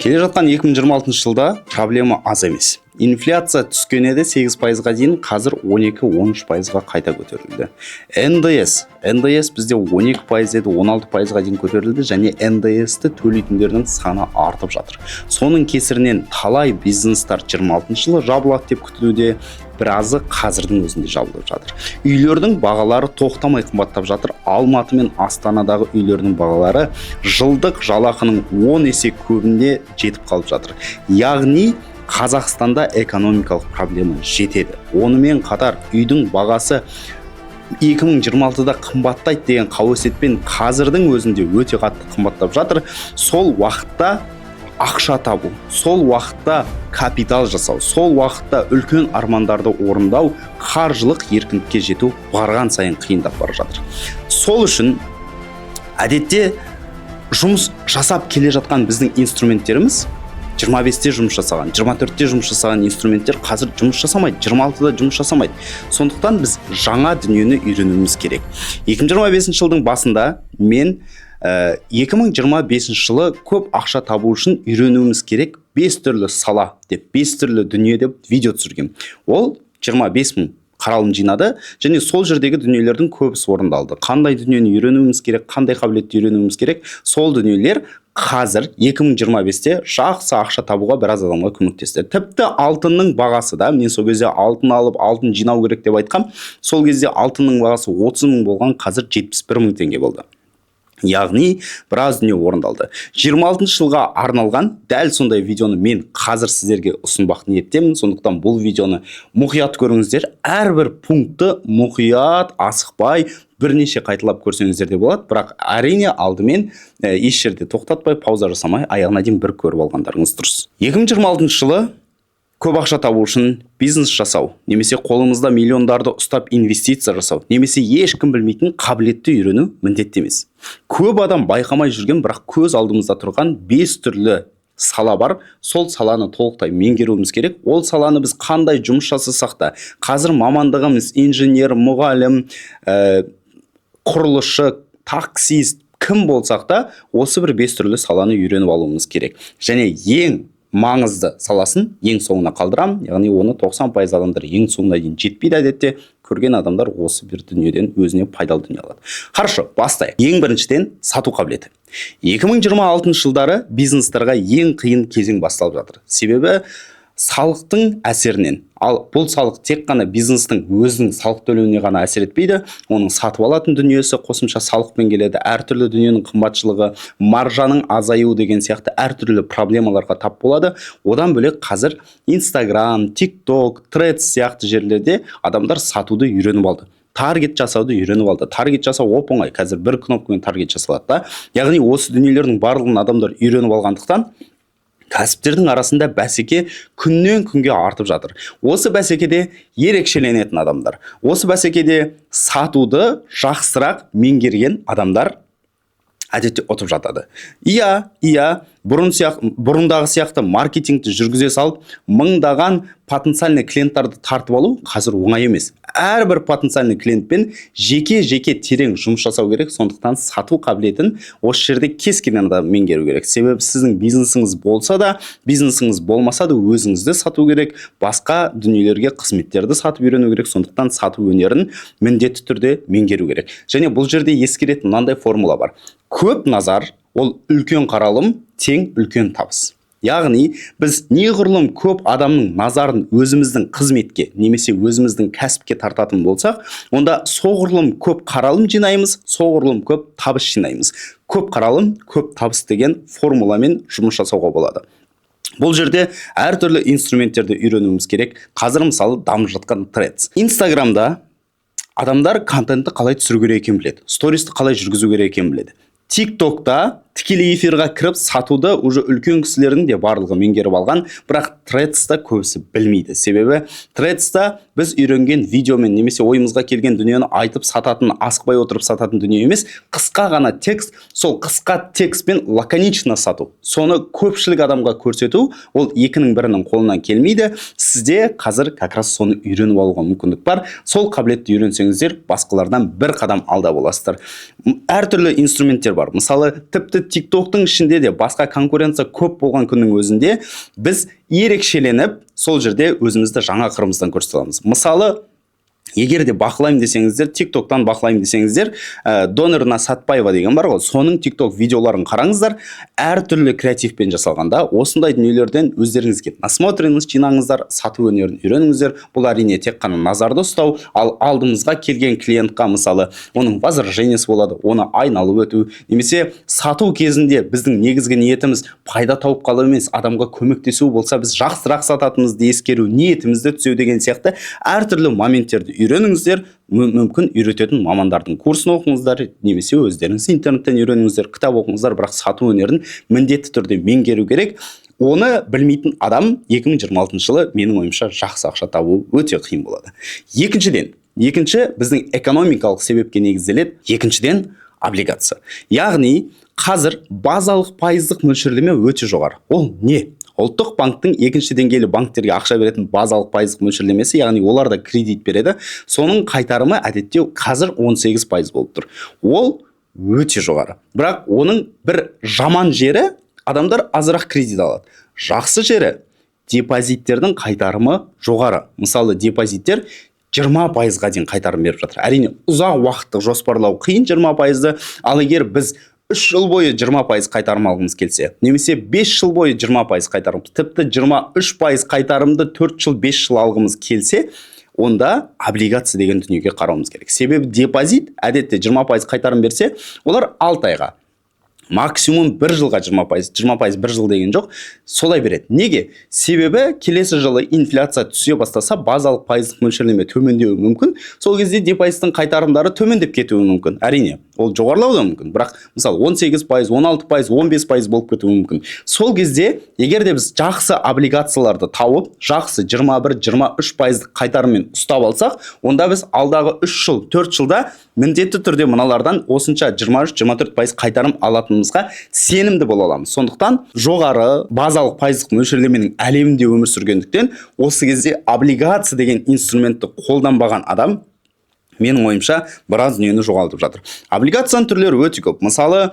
Келе жатқан 2026 жылда проблема аз емес. Инфляция түскен еді 8 пайызға дейін, қазір 12-13 пайызға қайта көтерілді. НДС бізде 12% еді, 16 пайызға дейін көтерілді және НДС-ті төлейтіндердің саны артып жатыр. Соның кесірінен талай бизнестар 26 жылы жабылады деп күтілуде, біразы қазірдің өзінде жабылып жатыр. Үйлердің бағалары тоқтамай қымбаттап жатыр. Алматы мен Астанадағы үйлердің бағалары жылдық жалақының 10 есе көбінде жетіп қалып жатыр. Яғни Қазақстанда экономикалық проблема жетеді. Онымен қатар үйдің бағасы 2026-да қымбаттайды деген қауесетпен қазірдің өзінде өте қатты қымбаттап жатыр. Сол уақытта ақша табу, сол уақытта капитал жасау, сол уақытта үлкен армандарды орындау, қаржылық еркіндікке жету барған сайын қиындап бара жатыр. Сол үшін әдетте жұмыс жасап келе жатқан біздің инструменттеріміз, 25-те жұмыс жасаған, 24-те жұмыс жасаған инструменттер қазір жұмыс жасамайды, 26-да жұмыс жасамайды. Сондықтан біз жаңа дүниені үйренуіміз керек. 2025 жылдың басында мен 2025 жылы көп ақша табу үшін үйренуіміз керек 5 түрлі сала деп, 5 түрлі дүние деп видео түсіргем. Ол 25 мың қаралым жинады және сол жердегі дүниелердің көбісі орындалды. Қандай дүниені үйренуіміз керек, қандай қабілетті үйренуіміз керек, сол дүниелер қазір 2025-те жақсы ақша табуға біраз адамға көмектесті. Тіпті алтынның бағасы да, мен сол кезде алтын алып, алтын жинау керек деп айтқам, сол кезде алтынның бағасы 30 мың болған, қазір 71 мың теңге болды. Яғни біраз дүние орындалды. 26 жылға арналған дәл сондай видеоны мен қазір сіздерге ұсынбақ ниеттемін. Сондықтан бұл видеоны мұқият көріңіздер. Әрбір пунктті мұқият, асықпай, бірнеше қайталап көрсеңіздер де болады. Бірақ әрине алдымен еш жерде тоқтатпай, пауза жасамай, аяғына дейін бір көріп алғандарыңыз дұрыс. 2026 жылы көп ақша табу үшін бизнес жасау немесе қолымызда миллиондарды ұстап инвестиция жасау немесе ешкім білмейтін қабілетті үйрену міндетті емес. Көп адам байқамай жүрген, бірақ көз алдымызда тұрған бес түрлі сала бар. Сол саланы толықтай меңгеруіміз керек. Ол саланы біз қандай жұмыс жасасақ та, қазір мамандығымыз инженер, мұғалім, құрылысшы, таксист, кім болсақ та, осы бір бес түрлі саланы үйреніп алуымыз керек. Және ең маңызды саласын ең соңына қалдырамын, яғни оны 90% адамдар ең соңына дейін жетпейді. Әдетте көрген адамдар осы бір дүниеден өзіне пайдалы дүние алады. Хорошо, бастайық. Ең біріншіден, сату қабілеті. 2026 жылдары бизнестарға ең қиын кезең басталып жатыр, себебі салықтың әсерінен. Ал бұл салық тек қана бизнестің өзінің салық төлеуіне ғана әсер етпейді, оның сатып алатын дүниесі қосымша салықпен келеді, әртүрлі дүниенің қымбатшылығы, маржаның азаюы деген сияқты әртүрлі проблемаларға тап болады. Одан бөлек қазір Инстаграм, ТикТок, Тредс сияқты жерлерде адамдар сатуды үйреніп алды, таргет жасауды үйреніп алды. Таргет жасау оп оңай қазір, бір кнопкамен таргет жасалады да. Яғни осы дүниелердің барлығын адамдар үйреніп алғандықтан, кәсіптердің арасында бәсеке күннен күнге артып жатыр. Осы бәсекеде ерекшеленетін адамдар, осы бәсекеде сатуды жақсырақ меңгерген адамдар әдетте ұтып жатады. Иә, бұрындағы сияқты маркетингті жүргізе салып, мыңдаған потенциальный клиенттарды тартып алу қазір оңай емес. Әрбір потенциальный клиентпен жеке жеке терең жұмыс жасау керек. Сондықтан сату қабілетін осы жерде кез келген адам меңгеру керек. Себебі сіздің бизнесіңіз болса да, бизнесіңіз болмаса да, өзіңізді сату керек, басқа дүниелерге қызметтерді сатып үйрену керек. Сондықтан сату өнерін міндетті түрде меңгеру керек. Және бұл жерде ескеретін мынандай формула бар: көп назар ол үлкен қаралым тең үлкен табыс. Яғни біз неғұрлым көп адамның назарын өзіміздің қызметке немесе өзіміздің кәсіпке тартатын болсақ, онда соғұрлым көп қаралым жинаймыз, соғұрлым көп табыс жинаймыз. Көп қаралым – көп табыс деген формуламен жұмыс жасауға болады. Бұл жерде әртүрлі инструменттерді үйренуіміз керек. Қазір, мысалы, дамып жатқан Тредс, Инстаграмда адамдар контентті қалай түсіру керек екенін біледі, стористі қалай жүргізу керек екенін біледі. Тик Токта тікелей эфирға кіріп сатуды уже үлкен кісілердің де барлығы меңгеріп алған. Бірақ Тредста көбісі білмейді, себебі Тредста біз үйренген видеомен немесе ойымызға келген дүниені айтып сататын, асықпай отырып сататын дүние емес, қысқа ғана текст. Сол қысқа текстпен лаконично сату, соны көпшілік адамға көрсету, ол екінің бірінің қолынан келмейді. Сізде қазір как раз соны үйреніп алуға мүмкіндік бар. Сол қабілетті үйренсеңіздер, басқалардан бір қадам алда боласыздар. Әртүрлі инструменттер бар. Мысалы, тіпті Тіпті ТикТоктың ішінде де басқа конкуренция көп болған күннің өзінде біз ерекшеленіп, сол жерде өзімізді жаңа қырымыздан көрсете аламыз. Мысалы, егер де бақылаймын десеңіздер, ТикТоктан бақылаймын десеңіздер, Донорна Сатпаева деген бар ғой, соның ТикТок видеоларын қараңыздар. Әртүрлі креативпен жасалғанда, осындай дүниелерден өздеріңізге насмотренность жинаңыздар, сату өнерін үйреніңіздер. Бұл, әрине, тек қана назарды ұстау, ал алдымызға келген клиентқа, мысалы, оның возражениесі болады, оны айналып өту немесе сату кезінде біздің негізгі ниетіміз пайда тауып қалу емес, адамға көмектесу болса, біз жақсырақ сататынымызды ескеру, ниетімізді түзеу деген сияқты әртүрлі моменттерді үйреніңіздер. Мүмкін, үйрететін мамандардың курсын оқыңыздар немесе өздеріңіз интернеттен үйреніңіздер, кітап оқыңыздар, бірақ сату өнерін міндетті түрде меңгеру керек. Оны білмейтін адам 2026 жылы, менің ойымша, жақсы ақша табу өте қиын болады. Екіншіден, екінші біздің экономикалық себепке негізделеді. Екіншіден, облигация. Яғни қазір базалық пайыздық мөлшерлеме өте жоғары. Ол не? Ұлттық банктің екінші деңгейлі банктерге ақша беретін базалық пайыздық мөлшерлемесі, яғни олар да кредит береді. Соның қайтарымы әдетте қазір 18% болып тұр. Ол өте жоғары, бірақ оның бір жаман жері, адамдар азырақ кредит алады. Жақсы жері, депозиттердің қайтарымы жоғары. Мысалы, депозиттер 20%-ға дейін қайтарым беріп жатыр. Әрине, ұзақ уақыттық жоспарлау қиын 20%-ды. Ал егер біз 3 жыл бойы 20% қайтарым алғымыз келсе немесе 5 жыл бойы 20% қайтарым, тіпті 23% қайтарымды 4 жыл, 5 жыл алғымыз келсе, онда облигация деген дүниеге қарауымыз керек. Себебі депозит әдетте 20% қайтарым берсе, олар 6 айға, максимум бір жылға 20%, 20%, бір жыл деген жоқ, солай береді. Неге? Себебі келесі жылы инфляция түсе бастаса, базалық пайыздық мөлшерлеме төмендеуі мүмкін. Сол кезде депозиттің қайтарымдары төмендеп кетуі мүмкін. Әрине, ол жоғарылауы да мүмкін, бірақ, мысалы, 18%, 16%, 15% болып кетуі мүмкін. Сол кезде егер де біз жақсы облигацияларды тауып, жақсы 21-23 пайыздық қайтарыммен ұстап алсақ, онда біз алдағы 3 жыл, 4 жылда міндетті түрде мыналардан осынша 23-24% қайтарым алатынымызға сенімді бола аламыз. Сондықтан жоғары базалық пайыздық мөлшерлеменің әлемінде өмір сүргендіктен, осы кезде облигация деген инструментті қолданбаған адам, менің ойымша, біраз дүниені жоғалтып жатыр. Облигацияның түрлері өте көп. Мысалы,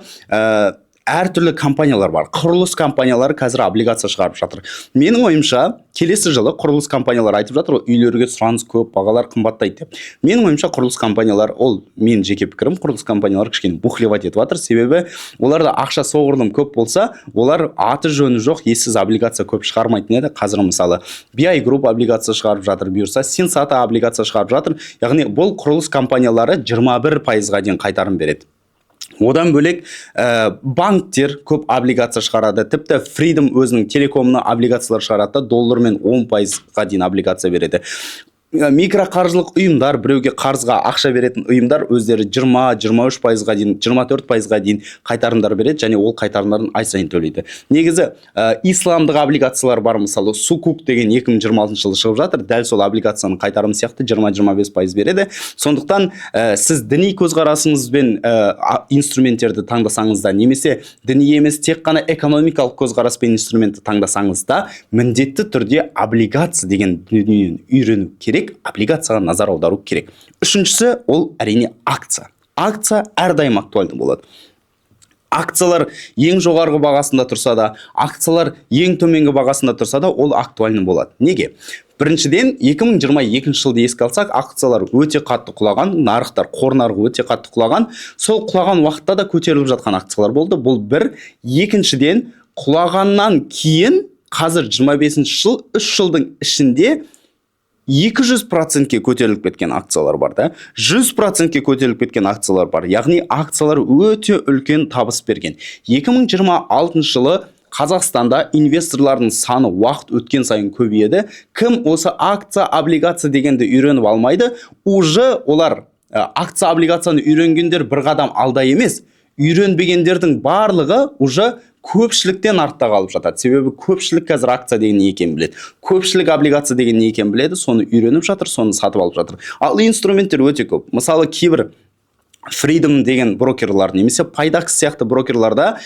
әртүрлі компаниялар бар. Құрылыс компаниялары қазір облигация шығарып жатыр. Менің ойымша, келесі жылы құрылыс компаниялары айтып жатыр ғой, үйлерге сұраныс көп, бағалар қымбаттайды деп. Менің ойымша, құрылыс компаниялары, ол менің жеке пікірім, құрылыс компаниялары кішкене бухлевать етіп жатыр. Себебі оларда ақша соғұрлым көп болса, олар аты жөні жоқ ессіз облигация көп шығармайтын еді. Қазір, мысалы, BI Group облигация шығарып жатыр, бұйырса, Сенсата облигация шығарып жатыр. Яғни бұл құрылыс компаниялары 21%-ға дейін қайтарым береді. Одан бөлек, банктер көп облигация шығарады. Тіпті Freedom өзінің телекомына облигациялар шығарады да, доллармен 10%-ға дейін облигация береді. Микроқаржылық ұйымдар, біреуге қарызға ақша беретін ұйымдар өздері 20-23 пайызға дейін, 24 пайызға дейін қайтарымдар береді және ол қайтарымдарын ай сайын төлейді. Негізі, исламдық облигациялар бар. Мысалы, сукук деген 2026 жылы шығып жатыр. Дәл сол облигацияның қайтарымы сияқты 20-25% береді. Сондықтан сіз діни көзқарасыңызбен инструменттерді таңдасаңыз да немесе діни емес, тек қана экономикалық көзқараспен инструментті таңдасаңыз да, міндетті түрде облигация деген дүниені үйрену керек, облигацияға назар аудару керек. Үшіншісі, ол, әрине, акция. Акция әрдайым актуальды болады. Акциялар ең жоғарғы бағасында тұрса да, акциялар ең төменгі бағасында тұрса да, ол актуальный болады. Неге? Біріншіден, 2022 жылды еске алсақ, акциялар өте қатты құлаған, нарықтар, қор нарығы өте қатты құлаған. Сол құлаған уақытта да көтеріліп жатқан акциялар болды. Бұл бір. Екіншіден, құлағаннан кейін қазір 25 жыл, 3 жылдың ішінде 200%-ке көтеріліп кеткен акциялар бар да, 100%-ке көтеріліп кеткен акциялар бар. Яғни акциялар өте үлкен табыс берген. 2026 жылы Қазақстанда инвесторлардың саны уақыт өткен сайын көбейеді. Кім осы акция, облигация дегенді үйреніп алмайды, уже олар, акция, облигацияны үйренгендер бір қадам алда емес, үйренбегендердің барлығы уже көпшіліктен артта қалып жатады. Себебі көпшілік қазір акция деген не екенін біледі, көпшілік облигация деген не екенін біледі, соны үйреніп жатыр, соны сатып алып жатыр. Ал инструменттер өте көп. Мысалы, кейбір Freedom деген брокерлар немесе Пайдакс сияқты брокерларда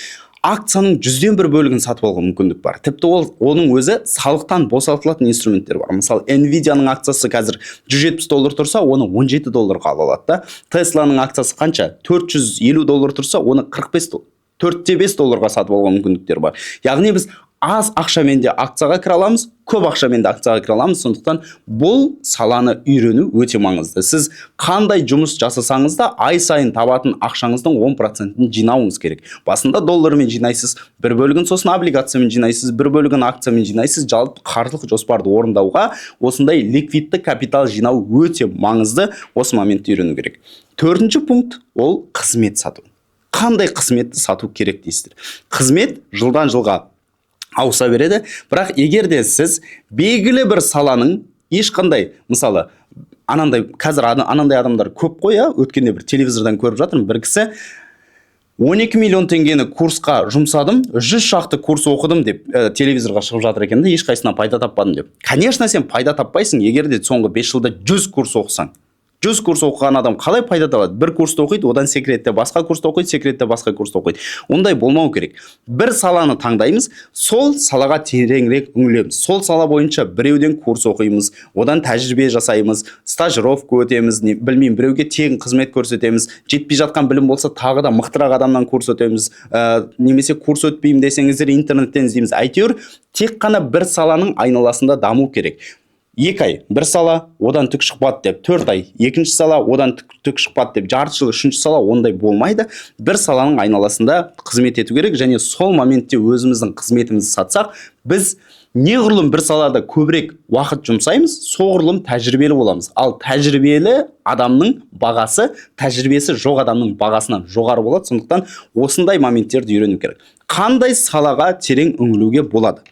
акцияның 1/100 бөлігін сатып алуға мүмкіндік бар. Тіпті ол оның өзі салықтан босатылатын инструменттер бар. Мысалы, Nvidiaның акциясы қазір 170 доллар тұрса, оны 17 долларға ала алады да. Тесланың акциясы қанша, 450 доллар тұрса, оны 45. 4,5 долларға сатып алуға мүмкіндіктер бар. Яғни біз аз ақшамен де акцияға кіре аламыз, көп ақшамен де акцияға кіре аламыз. Сондықтан бұл саланы үйрену өте маңызды. Сіз қандай жұмыс жасасаңыз да, ай сайын табатын ақшаңыздың 10%-ін жинауыңыз керек. Басында доллармен жинайсыз бір бөлігін, сосын облигациямен жинайсыз бір бөлігін, акциямен жинайсыз. Жалпы қаржылық жоспарды орындауға осындай ликвидті капитал жинау өте маңызды. Осы моментті үйрену керек. Төртінші пункт — ол қызмет сату. Қандай қызметті сату керек дейсіздер? Қызмет жылдан жылға ауыса береді, бірақ егер де сіз белгілі бір саланың ешқандай, мысалы, анандай қазір анандай адамдар көп қой, иә. Өткенде бір телевизордан көріп жатырмын, бір кісі 12 миллион теңгені курсқа жұмсадым, 100 шақты курс оқыдым деп телевизорға шығып жатыр екен да, ешқайсысынан пайда таппадым деп. Конечно, сен пайда таппайсың, егер де соңғы 5 жылда 100 курс оқысаң. 100 курс оқыған адам қалай пайда табады? Бір курсты оқиды, одан секретте басқа курсты оқиды, секретте басқа курсты оқиды. Ондай болмау керек. Бір саланы таңдаймыз, сол салаға тереңірек үңілеміз, сол сала бойынша біреуден курс оқимыз, одан тәжірибе жасаймыз, стажировка өтеміз, не, білмеймін, біреуге тегін қызмет көрсетеміз. Жетпей жатқан білім болса, тағы да мықтырақ адамнан курс өтеміз, немесе курс өтпеймін десеңіздер, интернеттен іздейміз. Әйтеуір тек қана бір саланың айналасында даму керек. 2 ай бір сала, одан түк шықпады деп, 4 ай екінші сала, одан түк шықпады деп, жарты жыл үшінші сала, ондай болмайды. Бір саланың айналасында қызмет ету керек. Және сол моментте өзіміздің қызметімізді сатсақ, біз неғұрлым бір салада көбірек уақыт жұмсаймыз, соғұрлым тәжірибелі боламыз. Ал тәжірибелі адамның бағасы тәжірибесі жоқ адамның бағасынан жоғары болады. Сондықтан осындай моменттерді үйрену керек. Қандай салаға терең үңілуге болады?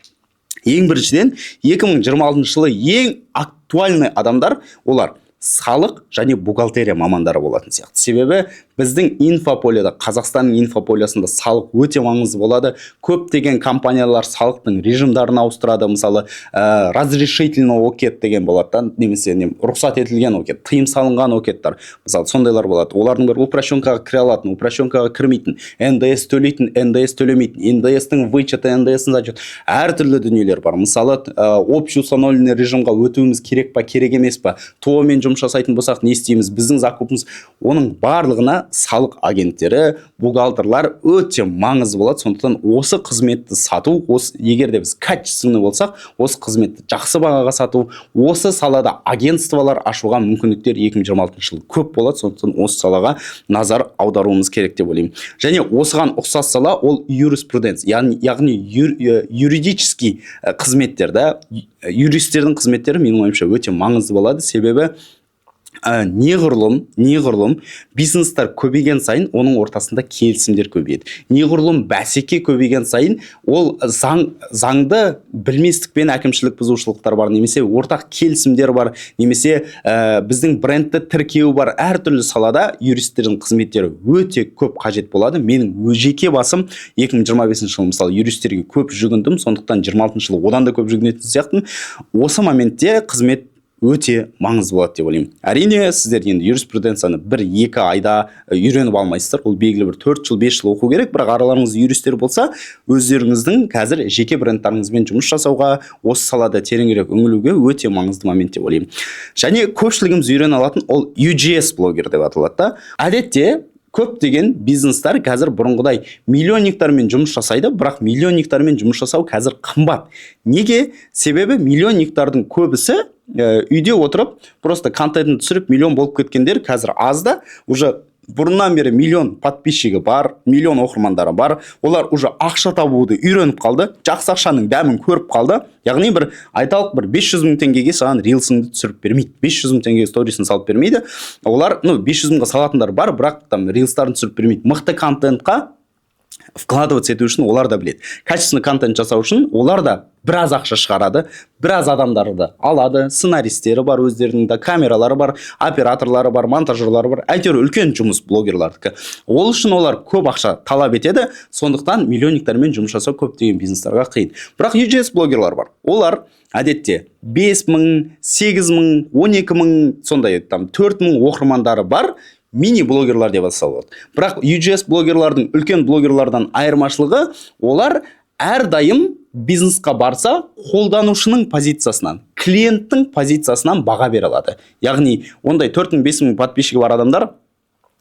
Ең біріншіден, 2026 жылы ең актуальный адамдар олар салық және бухгалтерия мамандары болатын сияқты. Себебі біздің инфополяда, Қазақстанның инфополясында салық өте маңызды болады. Көптеген компаниялар салықтың режимдарын ауыстырады. Мысалы, разрешительный ОКЭД деген болады да, немесе не, рұқсат етілген ОКЭД, тыйым салынған ОКЭДтар, мысалы, сондайлар болады. Олардың бір упрощенкаға кіре алатын, упрощенкаға кірмейтін, НДС төлейтін, НДС төлемейтін, НДС-тің вычеті, НДС-ның зачет, әртүрлі дүниелер бар. Мысалы, общеустановленный режимға өтуіміз керек па, керек емес па, ТОО мен жұмыс жасайтын болсақ, не істейміз, біздің закупымыз, оның барлығына салық агенттері, бухгалтерлар өте маңызды болады. Сондықтан осы қызметті сату, осы егер де біз качественный болсақ, осы қызметті жақсы бағаға сату, осы салада агентстволар ашуға мүмкіндіктер 2026 жылы көп болады. Сондықтан осы салаға назар аударуымыз керек деп ойлаймын. Және осыған ұқсас сала ол юриспруденс, яғни юридический қызметтер да, юристтердің қызметтері, менің ойымша, өте маңызды болады. Себебі неғұрлым бизнестер көбейген сайын, оның ортасында келісімдер көбейеді. Неғұрлым бәсеке көбейген сайын, ол заңды білместікпен әкімшілік бұзушылықтар бар немесе ортақ келісімдер бар, немесе біздің брендті тіркеу бар. Әртүрлі салада юристтердің қызметтері өте көп қажет болады. Менің өз жеке басым 2025 жылы, мысалы, юристтерге көп жүгіндім, сондықтан 26 жылы одан да көп жүгінетін сияқтымын. Осы моментте қызмет өте маңызды болады деп ойлаймын. Әрине, сіздер енді юриспруденцияны 1-2 айда үйреніп алмайсыздар, ол белгілі бір 4 жыл, 5 жыл оқу керек. Бірақ араларыңызда юристтер болса, өздеріңіздің қазір жеке брендтарыңызбен жұмыс жасауға, осы салада тереңірек үңілуге өте маңызды момент деп ойлаймын. Және көпшілігіміз үйрене алатын ол UGC блогер деп аталады да. Әдетте көптеген бизнестер қазір бұрынғыдай миллионниктармен жұмыс жасайды, бірақ миллионниктармен жұмыс жасау қазір қымбат. Неге? Себебі миллионниктардың көбісі үйде отырып, просто контентін түсіріп, миллион болып кеткендер қазір аз да. Уже бұрыннан бері миллион подписчигі бар, миллион оқырмандары бар, олар уже ақша табуды үйреніп қалды, жақсы ақшаның дәмін көріп қалды. Яғни бір айталық, бір 500 мың теңгеге саған рилсыңды түсіріп бермейді, 500 мың теңгеге сторисін салып бермейді олар. Ну, 500 мыңға салатындар бар, бірақ там рилстарын түсіріп бермейді. Мықты контентқа вкладываться ету үшін, олар да біледі, качественный контент жасау үшін олар да біраз ақша шығарады, біраз адамдарды алады, сценаристері бар өздерінің де, камералары бар, операторлары бар, монтажерлары бар, әйтеуір үлкен жұмыс блогерлардікі. Ол үшін олар көп ақша талап етеді. Сондықтан миллионниктармен жұмыс жасау көптеген бизнестарға қиын. Бірақ UGC блогерлар бар. Олар әдетте 5 мың, 8 мың, 12 мың, сондай там 4 мың оқырмандары бар мини блогерлар деп атаса болады. Бірақ UGC блогерлардың үлкен блогерлардан айырмашылығы: олар әрдайым бизнесқа барса, қолданушының позициясынан, клиенттің позициясынан баға бере алады. Яғни ондай 4 мың, 5 мың подписчигі бар адамдар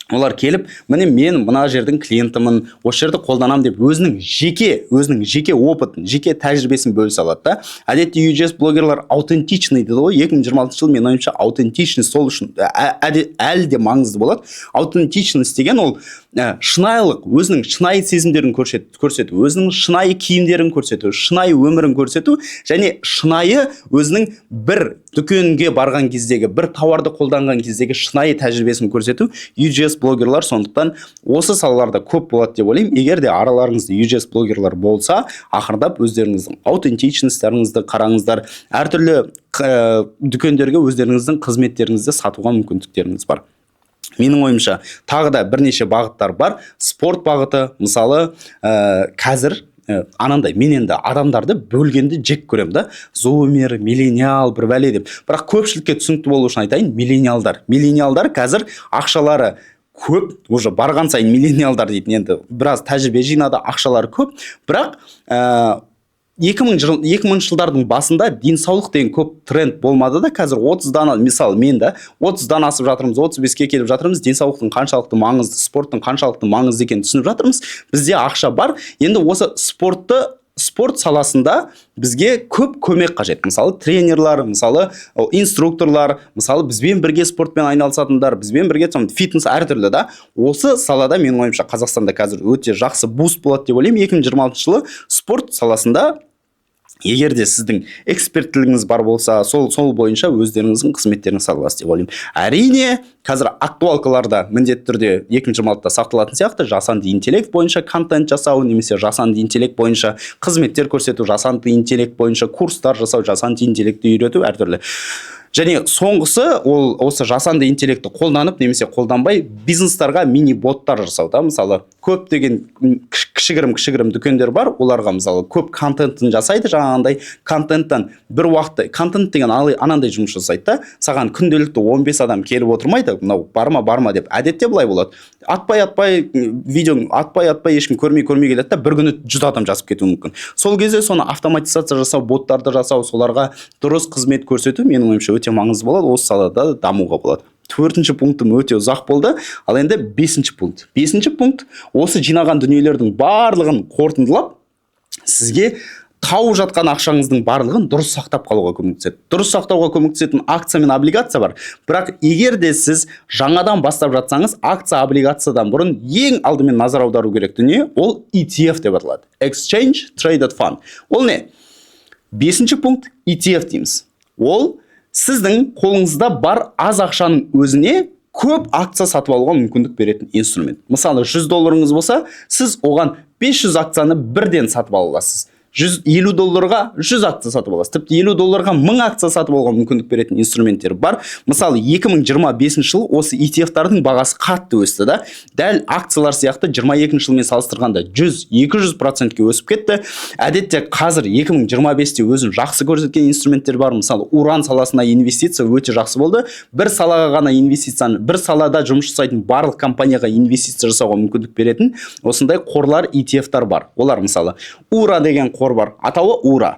Олар келіп, міне, мен мына жердің клиентімін, осы жерді қолданамын деп өзінің жеке опытын, жеке тәжірибесін бөлісе алады да. Әдетте UGC блогерлар аутентичный дейді ғой. 2026 жыл, менің ойымша, аутентичность сол үшін әлі де маңызды болады. Аутентичность деген ол шынайылық, өзінің шынайы сезімдерін көрсету, өзінің шынайы киімдерін көрсету, шынайы өмірін көрсету және шынайы өзінің бір дүкенге барған кездегі, бір тауарды қолданған кездегі шынайы тәжірибесін көрсету UGC блогерлар. Сондықтан осы салаларда көп болады деп ойлаймын. Егер де араларыңызда UGC блогерлар болса, ақырындап өздеріңіздің аутентичностьтарыңызды қараңыздар. Әртүрлі дүкендерге өздеріңіздің қызметтеріңізді сатуға мүмкіндіктеріңіз бар. Менің ойымша, тағы да бірнеше бағыттар бар. Спорт бағыты, мысалы, қазір анандай, мен енді адамдарды бөлгенді жек көремін да, зумер, миллениал, бір бәле деп. Бірақ көпшілікке түсінікті болу үшін айтайын: миллениалдар қазір ақшалары көп, уже барған сайын миллениалдар дейтін енді біраз тәжірибе жинады, ақшалары көп. Бірақ 2000 жыл, 2000 жылдардың басында денсаулық деген көп тренд болмады да. Қазір 30-дан, мысалы, мен да 30-дан асып жатырмыз, 35-ке келіп жатырмыз, денсаулықтың қаншалықты маңызды, спорттың қаншалықты маңызды екенін түсініп жатырмыз. Бізде ақша бар, енді осы спорт саласында бізге көп көмек қажет. Мысалы, тренерлар, мысалы, инструкторлар, мысалы, бізбен бірге спортпен айналысатындар, бізбен бірге там фитнес әртүрлі да. Осы салада, менің ойымша, Қазақстанда қазір өте жақсы буст болады деп ойлаймын 2026 жылы спорт саласында. Егер де сіздің эксперттілігіңіз бар болса, сол бойынша өздеріңіздің қызметтеріңізді сата аласыз деп ойлаймын. Әрине, қазір актуалкаларда міндетті түрде 2026-да сақталатын сияқты жасанды интеллект бойынша контент жасау немесе жасанды интеллект бойынша қызметтер көрсету, жасанды интеллект бойынша курстар жасау, жасанды интеллектті үйрету әртүрлі. Және соңғысы, ол осы жасанды интеллектті қолданып немесе қолданбай бизнестарға мини боттар жасау да. Мысалы, көптеген кішігірім кішігірім дүкендер бар, оларға, мысалы, көп контентін жасайды. Жаңағындай контенттен бір уақытта, контент деген анандай жұмыс жасайды да, саған күнделікті 15 адам келіп отырмайды, мынау бар ма, бар ма деп. Әдетте былай болады: атпай атпай видеоң атпай атпай, ешкім көрмей көрмей келеді да, бір күні 100 адам жазып кетуі мүмкін. Сол кезде соны автоматизация жасау, боттарды жасау, соларға дұрыс қызмет көрсету, менің ойымша, өте маңызды болады. Осы салада да дамуға болады. Төртінші пунктім өте ұзақ болды. Ал енді бесінші пункт. Бесінші пункт осы жинаған дүниелердің барлығын қорытындылап, сізге тауып жатқан ақшаңыздың барлығын дұрыс сақтап қалуға көмектеседі. Дұрыс сақтауға көмектесетін акция мен облигация бар. Бірақ егер де сіз жаңадан бастап жатсаңыз, акция, облигациядан бұрын ең алдымен назар аудару керек дүние ол ETF деп аталады, Exchange Traded Fund. Ол не? Бесінші пункт ETF дейміз. Ол сіздің қолыңызда бар аз ақшаның өзіне көп акция сатып алуға мүмкіндік беретін инструмент. Мысалы, 100 долларыңыз болса, сіз оған 500 акцияны бірден сатып ала аласыз. 150 долларға 100 акция сатып аласыз, тіпті 50 долларға 1000 акция сатып алуға мүмкіндік беретін инструменттер бар. Мысалы, 2025 жылы осы ETF-тардың бағасы қатты өсті да, дәл акциялар сияқты 22 жылмен салыстырғанда 100-200%-ке өсіп кетті. Әдетте қазір 2025-те өзін жақсы көрсеткен инструменттер бар. Мысалы, уран саласына инвестиция өте жақсы болды. Бір салаға ғана инвестицияны, бір салада жұмыс жасайтын барлық компанияға инвестиция жасауға мүмкіндік беретін осындай қорлар, ETF-тар бар. Олар, мысалы, УРА деген қор бар, атауы УРА,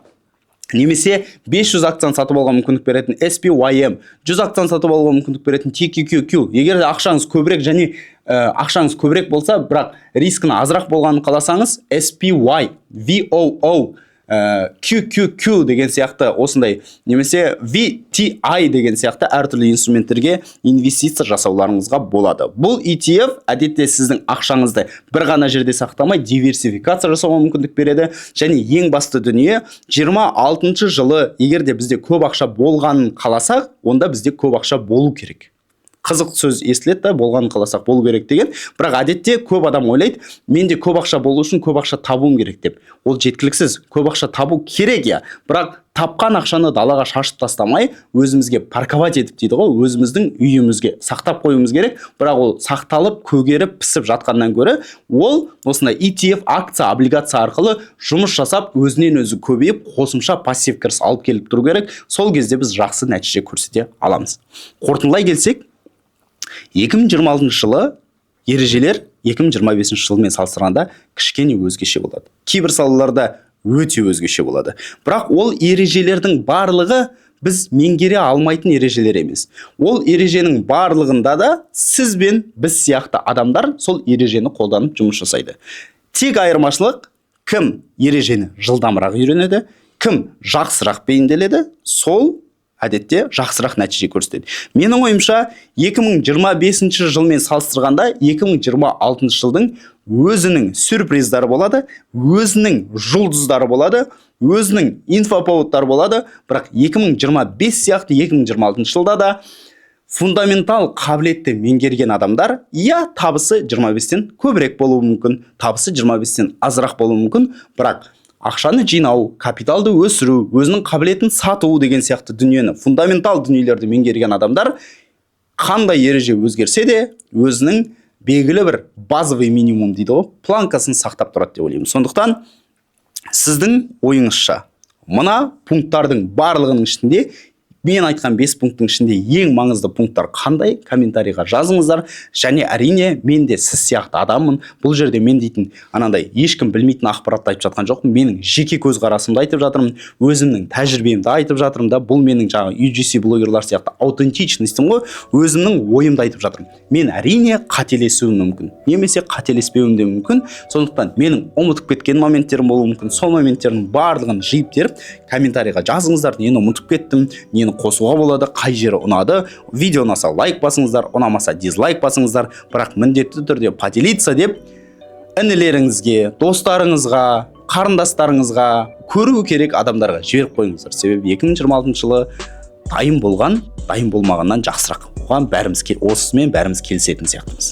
немесе 500 акцияны сатып алуға мүмкіндік беретін SPYM, 100 акцияны сатып алуға мүмкіндік беретін TQQQ. Егер де ақшаңыз көбірек және ақшаңыз көбірек болса, бірақ рискінің азырақ болғанын қаласаңыз, SPY, VOO, QQQ деген сияқты осындай немесе VTI деген сияқты әртүрлі инструменттерге инвестиция жасауларыңызға болады. Бұл ETF әдетте сіздің ақшаңызды бір ғана жерде сақтамай, диверсификация жасауға мүмкіндік береді. Және ең басты дүние, 26 жылы егер де бізде көп ақша болғанын қаласақ, онда бізде көп ақша болу керек. Қызық сөз естіледі да, болғанын қаласақ, болу керек деген. Бірақ әдетте көп адам ойлайды, менде көп ақша болу үшін көп ақша табуым керек деп. Ол жеткіліксіз. Көп ақша табу керек, иә, бірақ тапқан ақшаны далаға шашып тастамай, өзімізге парковать етіп дейді ғой, өзіміздің үйімізге сақтап қоюымыз керек. Бірақ ол сақталып, көгеріп, пісіп жатқаннан гөрі, ол осындай ETF, акция, облигация арқылы жұмыс жасап, өзінен өзі көбейіп, қосымша пассив кіріс алып келіп тұру керек. Сол кезде біз жақсы нәтиже көрсете аламыз. Қорытындылай келсек, 2026 жылы ережелер 2025 жылмен салыстырғанда кішкене өзгеше болады, кейбір салаларда өте өзгеше болады. Бірақ ол ережелердің барлығы Біз меңгере алмайтын ережелер емес. Ол ереженің барлығында да сіз бен біз сияқты адамдар сол ережені қолданып жұмыс жасайды. Тек айырмашылық: кім ережені жылдамырақ үйренеді, кім жақсырақ бейімделеді, сол әдетте жақсырақ нәтиже көрсетеді. Менің ойымша, 2025 жылмен салыстырғанда 2026 жылдың өзінің сюрприздары болады, өзінің жұлдыздары болады, өзінің инфоповодтары болады. Бірақ 2025 сияқты 2026 жылда да фундаментал қабілетті меңгерген адамдар, иә, табысы 25-тен көбірек болуы мүмкін, табысы 25-тен азырақ болуы мүмкін, бірақ ақшаны жинау, капиталды өсіру, өзінің қабілетін сату деген сияқты дүниені, фундаментал дүниелерді меңгерген адамдар қандай ереже өзгерсе де, өзінің белгілі бір базовый минимум дейді ғой, планкасын сақтап тұрады деп ойлаймын. Сондықтан сіздің ойыңызша, мына пункттардың барлығының ішінде, мен айтқан бес пункттің ішінде ең маңызды пункттар қандай? Комментарийға жазыңыздар. Және, әрине, мен де сіз сияқты адаммын. Бұл жерде мен дейтін анандай ешкім білмейтін ақпаратты айтып жатқан жоқпын. Менің жеке көзқарасымды айтып жатырмын, өзімнің тәжірибемді айтып жатырмын да. Бұл менің жаңағы UGC блогерлар сияқты аутентичностім ғой, өзімнің ойымды айтып жатырмын. Мен, әрине, қателесуім мүмкін немесе қателеспеуім де мүмкін. Сондықтан менің ұмытып кеткен моменттерім болуы мүмкін. Сол моменттердің барлығын жиып теріп комментарийға жазыңыздар: нені ұмытып кеттім, нені қосуға болады, қай жері ұнады. Видео ұнаса, лайк басыңыздар, ұнамаса, дизлайк басыңыздар. Бірақ міндетті түрде «поделиться» деп інілеріңізге, достарыңызға, қарындастарыңызға, көру керек адамдарға жіберіп қойыңыздар. Себебі 2026 жылы дайын болған дайын болмағаннан жақсырақ. Оған бәріміз, осымен бәріміз келісетін сияқтымыз.